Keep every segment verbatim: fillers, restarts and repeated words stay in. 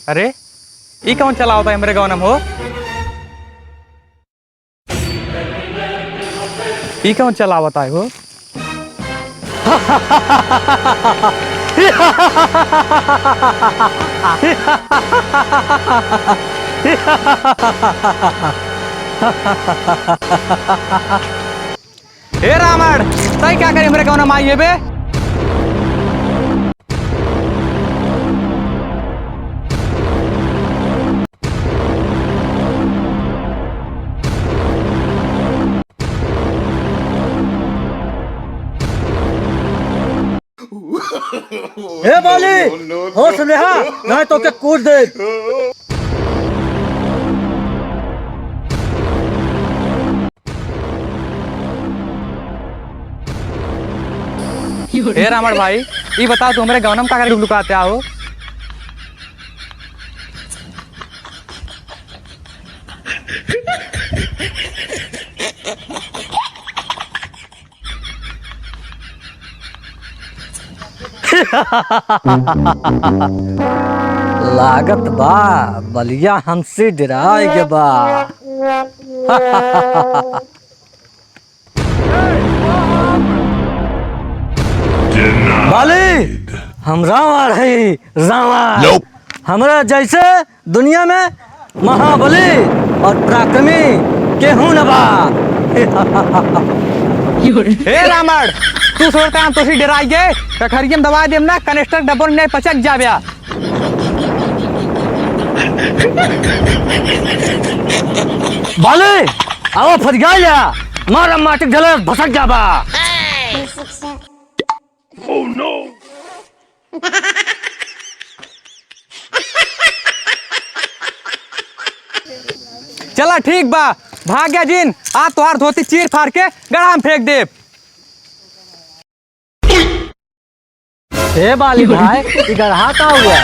अरे, ई कौन चलावत है हमरे गौनम हो? ई कौन चलावत है हो? ए रावण, तै क्या करी हमरे गौनम आई है बे? ए बाली, होश में रहा, नहीं तो के कूट दे। ए रावण भाई, ई बताओ, तू हमरे गौनम का करे लुकाते आओ? लागत बा, बलिया हमसे डेराए के बा। बाली, हम रावण हई, रावण। Nope। हमरा जैसे दुनिया में महाबली और पराक्रमी केहू न बा। हे रावण, तू सोचता हम तोसी डेराई गए? कखरियम दबा देम ना, कनेस्टर डब्बन नहीं पचक जाब्या। बाली, आओ फरिया जा, मारा माटिक ढले भसक जाबा। चला ठीक बा, भाग गया जिन, आज तोहार धोती चीर फाड़ के गढ़ा में फेंक देब। हे बाली भाई, ई गढ़ा का हुआ?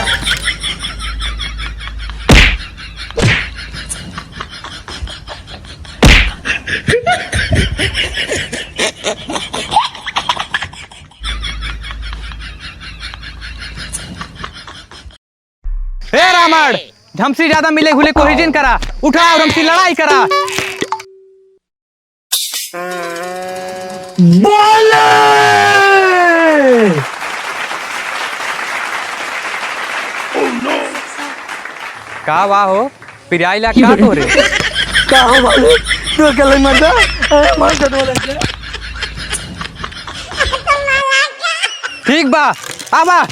ए रावण, हमसे ज्यादा मिले घुले कोई जिन करा, उठा और हमसे लड़ाई करा। बोले! का वाह हो, पिराई ला का तोरे? का हो बाली? तू अकेले मर जा। अरे मार दे बोले। ठीक बा, आवा।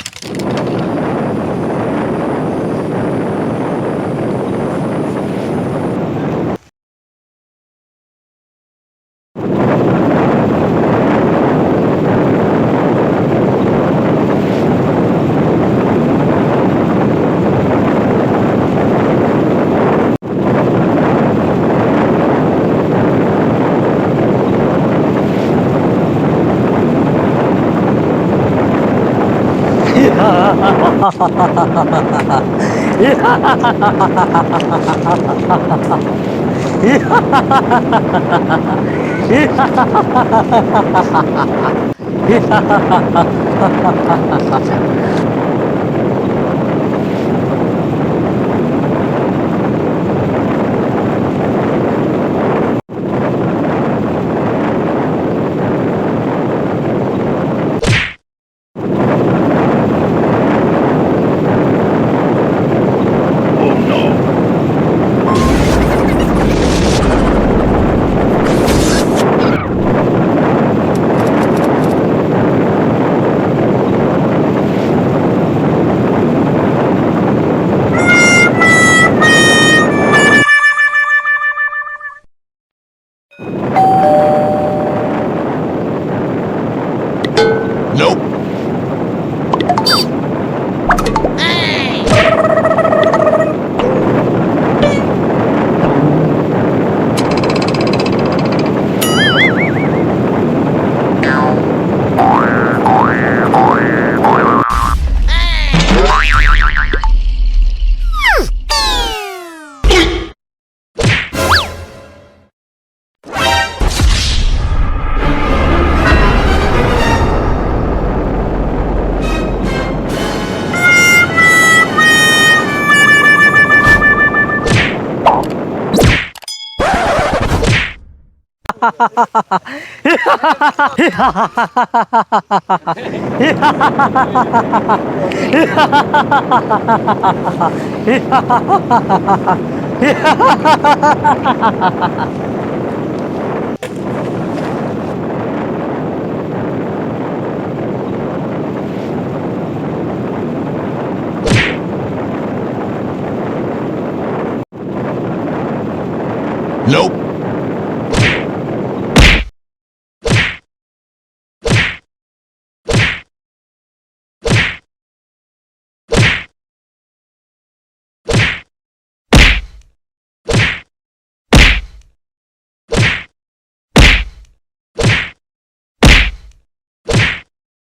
Nope.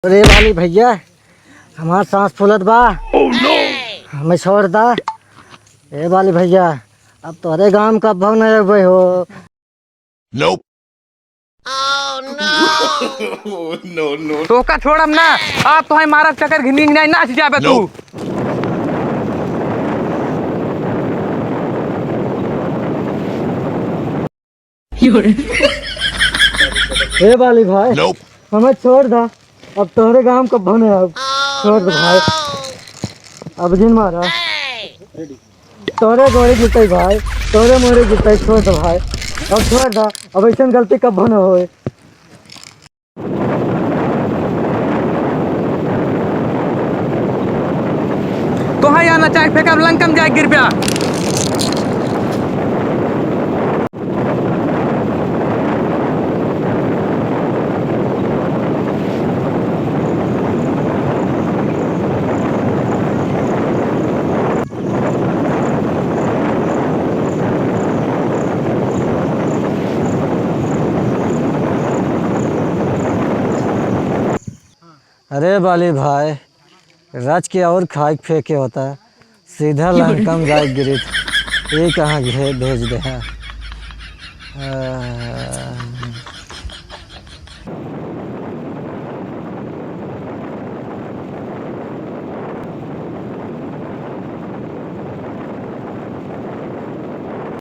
अरे बाली भैया, हमार सांस फूलत बा। Oh no! हमें छोड़ दा। ए बाली भैया, अब तोहरे गांव में कब्बो नहीं अबे हो। Nope. Oh no! No, no. तोहका छोड़ब ना, अब तोहे मारब चक्कर घिनिंग नहीं नाच जाबे तू। Nope. ए बाली भाई, Nope. हमें छोड़ दा, अब तोहरे गांव कब्बो नहीं आउब। छोड़ दे भाई, अब जिन मारा। तोहरे गोड़े गिरतई भाई, तोहरे मोड़े गिरतई, छोड़ दे भाई, अब छोड़ दा, अब ऐसन गलती कब्बो न होए। तोहा यहाँ नचाए फेंकब, लंका में जाए गिर प्या। अरे बाली भाई, रच के और खाए के फेंके होता, सीधा लंका में जाए गिरित, ये कहाँ घे-, भेज दे है। आ,